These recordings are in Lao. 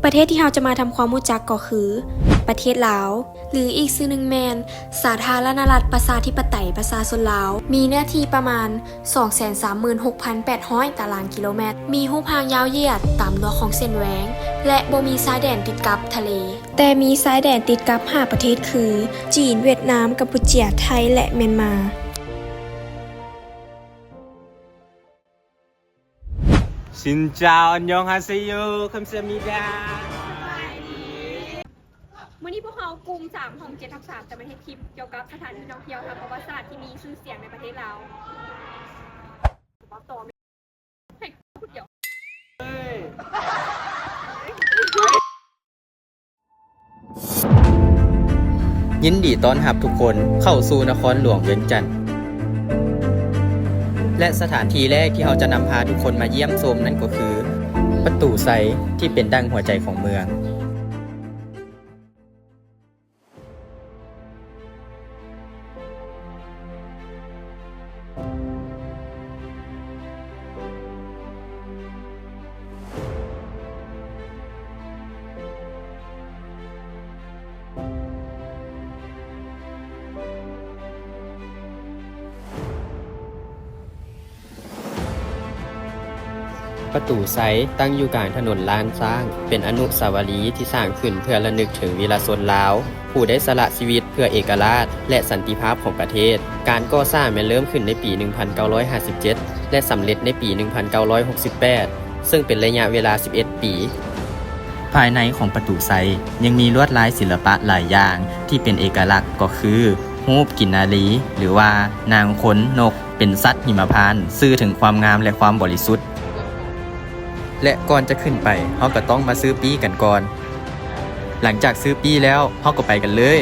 ປະເທດທີ່ເຮົາຈະມາທຳຄວາມຮູ້ຈັກກໍຄື ປະເທດລາວ ຫຼື ອີກຊື່ໜຶ່ງແມ່ນ ສາທາລະນະລັດ ປະຊາທິປະໄຕ ປະຊາຊົນລາວ, ມີເນື້ອທີ່ປະມານ ສອງແສນສາມໝື່ນຫົກພັນແປດຮ້ອຍຕາລາງກິໂລແມັດ, ມີຮູບຮ່າງຍາວຢຽດຕາມຕົວຂອງເສັ້ນແຫວງ ແລະ ບໍ່ມີຊາຍແດນຕິດກັບທະເລ, ແຕ່ມີຊາຍແດນຕິດກັບຫ້າປະເທດຄື ຈີນ, ຫວຽດນາມ, ກຳປູເຈຍ, ໄທ ແລະ ມຽນມາ. ຊິນເຈົ້າ, ອັນຍອງຮາເຊໂຍ, ຄຳສາມິດາ. ສະບາຍດີ. ມື້ນີ້ພວກເຮົາກຸ່ມສາມຫ້ອງເຈັດທັບສາມຈະມາເຮັດຄລິບກ່ຽວກັບສະຖານທີ່ທ່ອງທ່ຽວທາງປະຫວັດສາດທີ່ມີຊື່ສຽງໃນປະເທດລາວ. ເວົ້າຕໍ່ ໃຫ້ຜູ້ດຽວ. ຍິນດີຕ້ອນຮັບທຸກຄົນເຂົ້າສູ່ນະຄອນຫຼວງວຽງຈັນ ແລະ ສະຖານທີ່ແລກທີ່ເຮົາຈະນຳພາທຸກຄົນມາຢ້ຽມຊົມນັ້ນກໍຄື ປະຕູໄຊ ທີ່ເປັນດັ່ງຫົວໃຈຂອງເມືອງ. ປະຕູໄຊ ຕັ້ງຢູ່ກາງຖະໜົນລ້ານຊ້າງ, ເປັນອະນຸສາວະລີທີ່ສ້າງຂຶ້ນເພື່ອລະນຶກເຖິງວີລະຊົນລາວ ຜູ້ໄດ້ສະຫຼະຊີວິດເພື່ອເອກະລາດ ແລະ ສັນຕິພາບຂອງປະເທດ. ການກໍ່ສ້າງແມ່ນເລີ່ມຂຶ້ນໃນປີໜຶ່ງພັນເກົ້າຮ້ອຍຫ້າສິບເຈັດ ແລະ ສຳເລັດໃນປີໜຶ່ງພັນເກົ້າຮ້ອຍຫົກສິບແປດ ເຊິ່ງເປັນໄລຍະເວລາສິບເອັດປີ. ພາຍໃນຂອງປະຕູໄຊຍັງມີລວດລາຍສິລະປະຫຼາຍຢ່າງທີ່ເປັນເອກະລັກ ກໍຄື ຮູບກິນນາລີ ຫຼືວ່ານາງຄົນນົກ ເປັນສັດຫິມະພານ ສື່ເຖິງຄວາມງາມ ແລະ ຄວາມບໍລິສຸດ. ແລະ ກ່ອນຈະຂຶ້ນໄປ, ເຮົາກໍຕ້ອງມາຊື້ປີ້ກັນກ່ອນ. ຫຼັງຈາກຊື້ປີ້ແລ້ວ, ເຮົາກໍໄປກັນເລີຍ.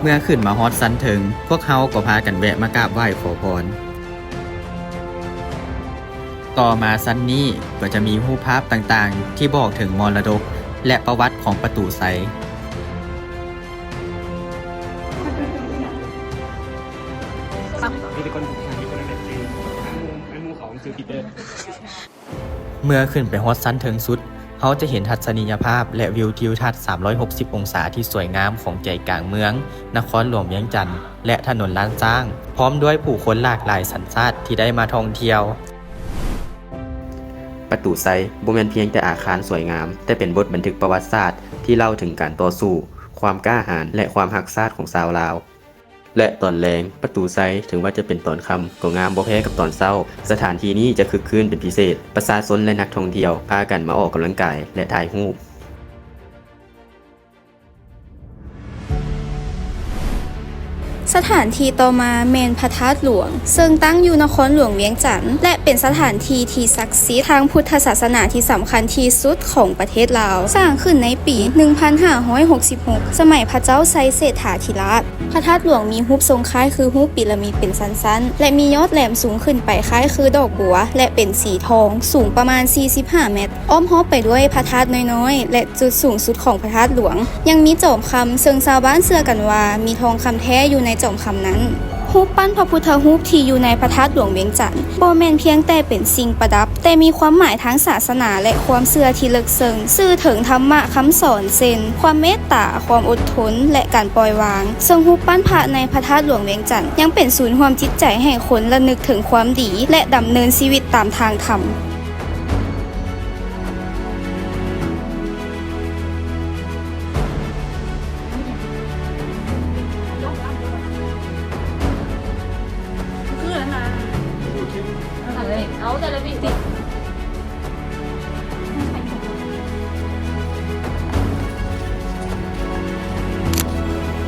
ເມື່ອຂຶ້ນມາຮອດຊັ້ນເທິງ, ພວກເຮົາກໍພາກັນແວະມາກາບໄຫວ້ຂໍພອນ. ຕໍ່ມາຊັ້ນນີ້ກໍຈະມີຮູບພາບຕ່າງໆ ທີ່ບອກເຖິງມໍລະດົກ ແລະ ປະຫວັດຂອງປະຕູໄຊ. ເມື່ອຂຶ້ນໄປຮອດຊັ້ນເທິງສຸດ, ເຮົາຈະເຫັນທັດສະນີຍະພາບ ແລະ ວິວທິວທັດສາມຮ້ອຍຫົກສິບອົງສາທີ່ສວຍງາມຂອງໃຈກາງເມືອງນະຄອນຫຼວງວຽງຈັນ ແລະ ຖະໜົນລ້ານຊ້າງ, ພ້ອມດ້ວຍຜູ້ຄົນຫຼາກຫຼາຍສັນຊາດທີ່ໄດ້ມາທ່ອງທ່ຽວ. ປະຕູໄຊບໍ່ແມ່ນພຽງແຕ່ອາຄານສວຍງາມ, ແຕ່ເປັນບົດບັນທຶກປະຫວັດສາດທີ່ເລົ່າເຖິງການຕໍ່ສູ້, ຄວາມກ້າຫານ ແລະ ຄວາມຮັກຊາດຂອງຊາວລາວ. ແລະ ຕອນແລງ, ປະຕູໄຊເຖິງວ່າຈະເປັນຕອນຄ່ຳ ກໍງາມບໍ່ແພ້ກັບຕອນເຊົ້າ. ສະຖານທີ່ນີ້ຈະຄຶກຄື້ນເປັນພິເສດ, ປະຊາຊົນ ແລະ ນັກທ່ອງທ່ຽວພາກັນມາອອກກຳລັງກາຍ ແລະ ຖ່າຍຮູບ. ສະຖານທີ່ຕໍ່ມາແມ່ນພະທາດຫຼວງ, ເຊິ່ງຕັ້ງຢູ່ນະຄອນຫຼວງວຽງຈັນ ແລະ ເປັນສະຖານທີ່ທີ່ສັກສິດທາງພຸດທະສາສະໜາທີ່ສຳຄັນທີ່ສຸດຂອງປະເທດລາວ, ສ້າງຂຶ້ນໃນປີໜຶ່ງພັນຫ້າຮ້ອຍຫົກສິບຫົກ ສະໄໝພະເຈົ້າໄຊເສດຖາທິລາດ. ພະທາດຫຼວງມີຮູບຊົງຄ້າຍຄືຮູບປີລະມິດເປັນຊັ້ນໆ ແລະ ມີຍອດແຫຼມສູງຂຶ້ນໄປຄ້າຍຄືດອກບົວ ແລະ ເປັນສີທອງ, ສູງປະມານສີ່ສິບຫ້າແມັດ, ອ້ອມຮອບໄປດ້ວຍພະທາດນ້ອຍໆ ແລະ ຈຸດສູງສຸດຂອງພະທາດຫຼວງ ຍັງມີຈອມຄຳ, ເຊິ່ງຊາວບ້ານເຊື່ອກັນວ່າມີທອງຄຳແທ້ຢູ່ໃນຈອມຄຳນັ້ນ. ຮູບປັ້ນພະພຸດທະຮູບທີ່ຢູ່ໃນພະທາດຫຼວງວຽງຈັນ ບໍ່ແມ່ນພຽງແຕ່ເປັນສິ່ງປະດັບ, ແຕ່ມີຄວາມໝາຍທາງສາສະໜາ ແລະ ຄວາມເຊື່ອທີ່ເລິກເຊິ່ງ, ສື່ເຖິງທຳມະຄຳສອນ ເຊັ່ນ ຄວາມເມດຕາ, ຄວາມອົດທົນ ແລະ ການປ່ອຍວາງ. ເຊິ່ງຮູບປັ້ນພະໃນພະທາດຫຼວງວຽງຈັນ ຍັງເປັນສູນຮ່ວມຈິດໃຈໃຫ້ຄົນລະນຶກເຖິງຄວາມດີ ແລະ ດຳເນີນຊີວິດຕາມທາງທຳ.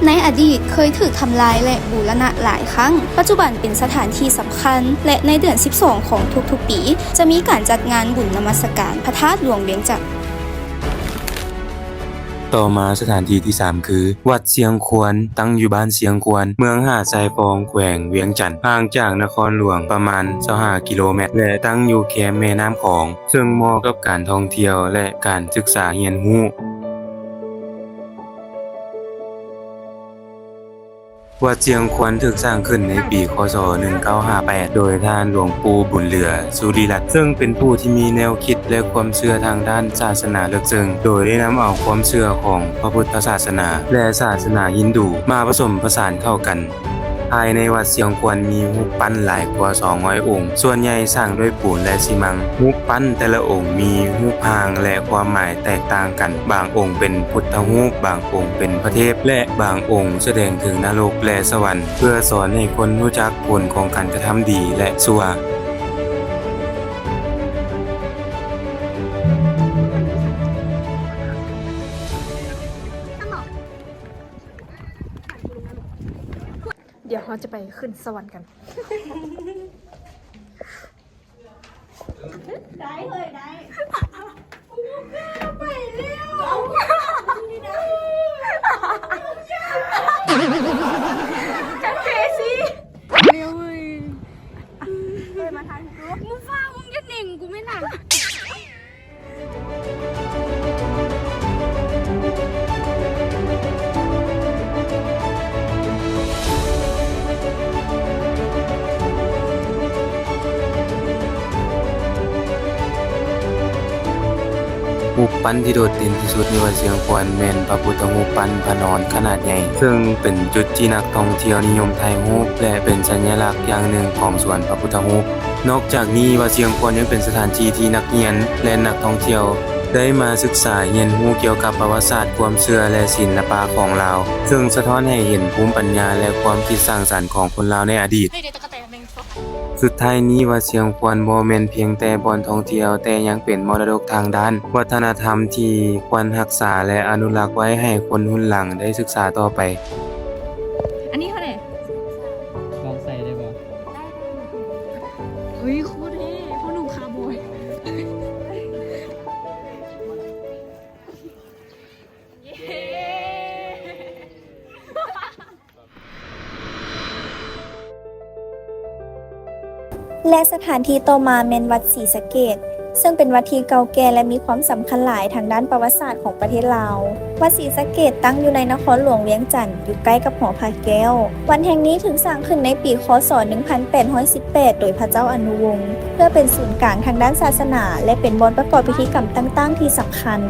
ໃນອະດີດເຄີຍຖືກທຳລາຍ ແລະ ບູລະນະຫຼາຍຄັ້ງ, ປັດຈຸບັນເປັນສະຖານທີ່ສຳຄັນ ແລະ ໃນເດືອນສິບສອງຂອງທຸກໆປີ ຈະມີການຈັດງານບຸນນະມັດສະການພະທາດຫຼວງວຽງຈັນ. ຕໍ່ມາສະຖານທີ່ທີສາມຄື ວັດຊຽງຄວນ ຕັ້ງຢູ່ບ້ານຊຽງຄວນ ເມືອງຫາດຊາຍຟອງ ແຂວງວຽງຈັນ ຫ່າງຈາກນະຄອນຫຼວງປະມານຊາວຫ້າກິໂລແມັດ ແລະ ຕັ້ງຢູ່ແຄມແມ່ນ້ຳຂອງ ເຊິ່ງເໝາະກັບການທ່ອງທ່ຽວ ແລະ ການສຶກສາຮຽນຮູ້. ວັດຊຽງຄວນຖືກສ້າງຂຶ້ນໃນປີ ຄ.ສ. ໜຶ່ງເກົ້າຫ້າແປດ ໂດຍທ່ານຫຼວງປູ່ບຸນເຫຼືອ ສຸລິລັດ ເຊິ່ງເປັນຜູ້ທີ່ມີແນວຄິດ ແລະ ຄວາມເຊື່ອທາງດ້ານສາສະໜາເລິກເຊິ່ງ ໂດຍໄດ້ນຳເອົາຄວາມເຊື່ອຂອງພະພຸດທະສາສະໜາ ແລະ ສາສະໜາຮິນດູມາປະສົມປະສານເຂົ້າກັນ. ພາຍໃນວັດຊຽງຄວນມີຮູບປັ້ນຫຼາຍກວ່າສອງຮ້ອຍອົງ, ສ່ວນໃຫຍ່ສ້າງດ້ວຍປູນ ແລະ ຊີມັງ. ຮູບປັ້ນແຕ່ລະອົງມີຮູບຮ່າງ ແລະ ຄວາມໝາຍແຕກຕ່າງກັນ, ບາງອົງເປັນພຸດທະຮູບ, ບາງອົງເປັນພະເທບ ແລະ ບາງອົງສະແດງເຖິງນະລົກ ແລະ ສະຫວັນ ເພື່ອສອນໃຫ້ຄົນຮູ້ຈັກຜົນຂອງການກະທຳດີ ແລະ ຊົ່ວ. ດຽວເຮົາຈະໄປຂຶ້ນສະຫວັນກັນ. ໄດ້ເລີຍ ໄດ້ ກູບໍ່ກ້າໄປແລ້ວ ເລັວເວີຍ ເອີຍ ມາທາງກູ ມຶງຟ້າວ ມຶງຢ່າເໜັງກູແມ່ນນະ. ຮູບປັ້ນທີ່ໂດດເດັ່ນທີ່ສຸດໃນວັດຊຽງຄວນແມ່ນພະພຸດທະຮູບປັ້ນພະນອນຂະໜາດໃຫຍ່ ເຊິ່ງເປັນຈຸດທີ່ນັກທ່ອງທ່ຽວນິຍົມຖ່າຍຮູບ ແລະ ເປັນສັນຍະລັກຢ່າງໜຶ່ງຂອງສວນພະພຸດທະຮູບ. ນອກຈາກນີ້, ວັດຊຽງຄວນຍັງເປັນສະຖານທີ່ທີ່ນັກຮຽນ ແລະ ນັກທ່ອງທ່ຽວໄດ້ມາສຶກສາຮຽນຮູ້ກ່ຽວກັບປະຫວັດສາດ, ຄວາມເຊື່ອ ແລະ ສິລະປະຂອງລາວ, ເຊິ່ງສະທ້ອນໃຫ້ເຫັນພູມປັນຍາ ແລະ ຄວາມຄິດສ້າງສັນຂອງຄົນລາວໃນອະດີດ. ສຸດທ້າຍນີ້, ວັດຊຽງຄວນບໍ່ແມ່ນພຽງແຕ່ບ່ອນທ່ອງທ່ຽວ, ແຕ່ຍັງເປັນມໍລະດົກທາງດ້ານວັດທະນະທຳທີ່ຄວນຮັກສາ ແລະ ອະນຸລັກໄວ້ໃຫ້ຄົນຮຸ່ນຫຼັງໄດ້ສຶກສາຕໍ່ໄປ. ອັນນີ້ເທົ່າໃດ? ລອງໃສ່ໄດ້ບໍ່? ເຮີ້ຍ ໂຄດເທ່ ພໍ່ໜຸ່ມຄາວບອຍ. ແລະ ສະຖານທີ່ຕໍ່ມາແມ່ນວັດສີສະເກດ, ເຊິ່ງເປັນວັດທີ່ເກົ່າແກ່ ແລະ ມີຄວາມສຳຄັນຫຼາຍທາງດ້ານປະຫວັດສາດຂອງປະເທດລາວ. ວັດສີສະເກດຕັ້ງຢູ່ໃນນະຄອນຫຼວງວຽງຈັນ, ຢູ່ໃກ້ກັບຫໍພະແກ້ວ. ວັດແຫ່ງນີ້ຖືກສ້າງຂຶ້ນໃນປີ ຄ.ສ. ໜຶ່ງພັນແປດຮ້ອຍສິບແປດ ໂດຍພະເຈົ້າອະນຸວົງ ເພື່ອເປັນສູນກາງທາງດ້ານສາສະໜາ ແລະ ເປັນບ່ອນປະກອບພິທີກຳຕ່າງໆທີ່ສຳຄັນ.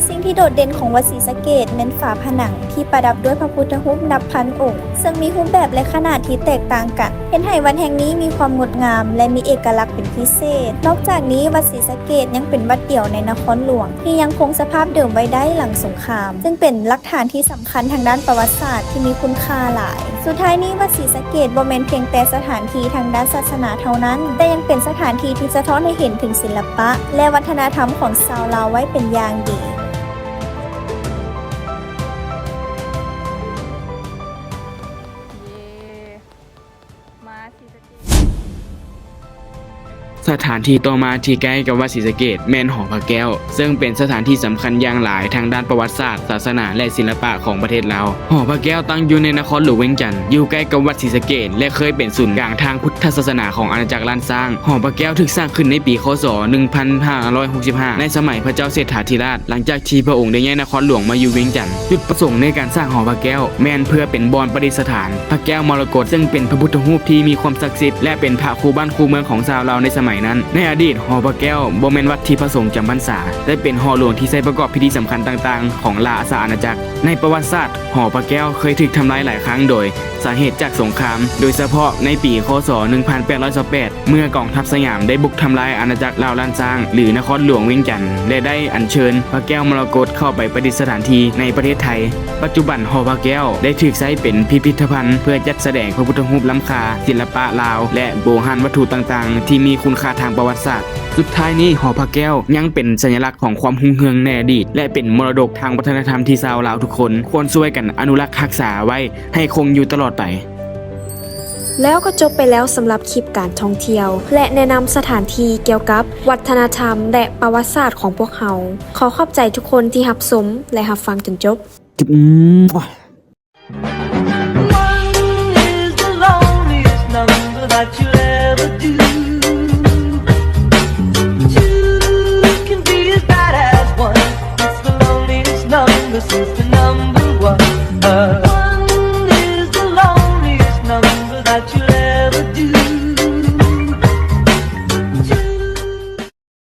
ສິ່ງທີ່ໂດດເດັ່ນຂອງວັດສີສະເກດແມ່ນຝາຜະໜັງ ທີ່ປະດັບດ້ວຍພະພຸດທະຮູບນັບພັນອົງ, ເຊິ່ງມີຮູບແບບ ແລະ ຂະໜາດທີ່ແຕກຕ່າງກັນ, ເຮັດໃຫ້ວັດແຫ່ງນີ້ມີຄວາມງົດງາມ ແລະ ມີເອກະລັກເປັນພິເສດ. ນອກຈາກນີ້, ວັດສີສະເກດຍັງເປັນວັດດຽວໃນນະຄອນຫຼວງ ທີ່ຍັງຄົງສະພາບເດີມໄວ້ໄດ້ຫຼັງສົງຄາມ, ເຊິ່ງເປັນຫຼັກຖານທີ່ສຳຄັນທາງດ້ານປະຫວັດສາດທີ່ມີຄຸນຄ່າຫຼາຍ. ສຸດທ້າຍນີ້, ວັດສີສະເກດບໍ່ແມ່ນພຽງແຕ່ສະຖານທີ່ທາງດ້ານສາສະໜາເທົ່ານັ້ນ, ແຕ່ຍັງເປັນສະຖານທີ່ທີ່ສະທ້ອນໃຫ້ເຫັນເຖິງສິລະປະ ແລະ ວັດທະນະທຳຂອງຊາວລາວໄວ້ເປັນຢ່າງດີ. ສະຖານທີ່ຕໍ່ມາທີ່ໃກ້ກັບວັດສີສະເກດແມ່ນຫໍພະແກ້ວ, ເຊິ່ງເປັນສະຖານທີ່ສຳຄັນຢ່າງຫຼາຍທາງດ້ານປະຫວັດສາດ, ສາສະໜາ ແລະ ສິລະປະຂອງປະເທດລາວ. ຫໍພະແກ້ວຕັ້ງຢູ່ໃນນະຄອນຫຼວງວຽງຈັນ, ຢູ່ໃກ້ກັບວັດສີສະເກດ ແລະ ເຄີຍເປັນສູນກາງທາງພຸດທະສາສະໜາຂອງອານາຈັກລ້ານຊ້າງ. ຫໍພະແກ້ວຖືກສ້າງຂຶ້ນໃນປີ ຄ.ສ. ໜຶ່ງພັນຫ້າຮ້ອຍຫົກສິບຫ້າ ໃນສະໄໝພະເຈົ້າເສດຖາທິລາດ, ຫຼັງຈາກທີ່ພະອົງໄດ້ຍ້າຍນະຄອນຫຼວງມາຢູ່ວຽງຈັນ. ຈຸດປະສົງໃນການສ້າງຫໍພະແກ້ວແມ່ນເພື່ອເປັນບ່ອນປະດິດສະຖານພະແກ້ວມໍລະກົດ, ເຊິ່ງເປັນພະພຸດທະຮູບທີ່ມີຄວາມສັກສິດ ແລະ ເປັນພະຄູ່ບ້ານຄູ່ເມືອງຂອງຊາວລາວໃນສະໄໝນັ້ນ. ໃນອະດີດ, ຫໍພະແກ້ວບໍ່ແມ່ນວັດທີ່ພະສົງຈຳພັນສາ, ແຕ່ເປັນຫໍຫຼວງທີ່ໃຊ້ປະກອບພິທີສຳຄັນຕ່າງໆຂອງລາຊະອານາຈັກ. ໃນປະຫວັດສາດ, ຫໍພະແກ້ວເຄີຍຖືກທຳລາຍຫຼາຍຄັ້ງໂດຍສາເຫດຈາກສົງຄາມ, ໂດຍສະເພາະໃນປີ ຄ.ສ. ໜຶ່ງພັນແປດຮ້ອຍຊາວແປດ ເມື່ອກອງທັບສະຫຍາມໄດ້ບຸກທຳລາຍອານາຈັກລາວລ້ານຊ້າງ ຫຼື ນະຄອນຫຼວງວຽງຈັນ ແລະ ໄດ້ອັນເຊີນພະແກ້ວມໍລະກົດເຂົ້າໄປປະດິດສະຖານທີ່ໃນປະເທດໄທ. ປັດຈຸບັນຫໍພະແກ້ວໄດ້ຖືກໃຊ້ເປັນພິພິທະພັນ ເພື່ອຈັດສະແດງພະພຸດທະຮູບລ້ຳຄ່າ, ສິລະປະລາວ ແລະ ໂບຮານວັດຖຸຕ່າງໆທີ່ມີຄຸນຄ່າທາງປະຫວັດສາດ. ສຸດທ້າຍນີ້, ຫໍພະແກ້ວຍັງເປັນສັນຍະລັກຂອງຄວາມຮຸ່ງເຮືອງໃນອະດີດ ແລະ ເປັນມໍລະດົກທາງວັດທະນະທຳທີ່ຊາວລາວທຸກຄົນຄວນຊ່ວຍກັນອະນຸລັກຮັກສາໄວ້ໃຫ້ຄົງຢູ່ຕະຫຼອດໄປ. ເ ແລ້ວກໍຈົບໄປແລ້ວສຳລັບຄລິບການທ່ອງທ່ຽວ ແລະ ແນະນຳສະຖານທີ່ກ່ຽວກັບວັດທະນະທຳ ແລະ ປະຫວັດສາດຂອງພວກເຮົາ. ຂໍຂອບໃຈທຸກຄົນທີ່ຮັບຊົມ ແລະ ຮັບຟັງຈົນຈົບ. ອືມ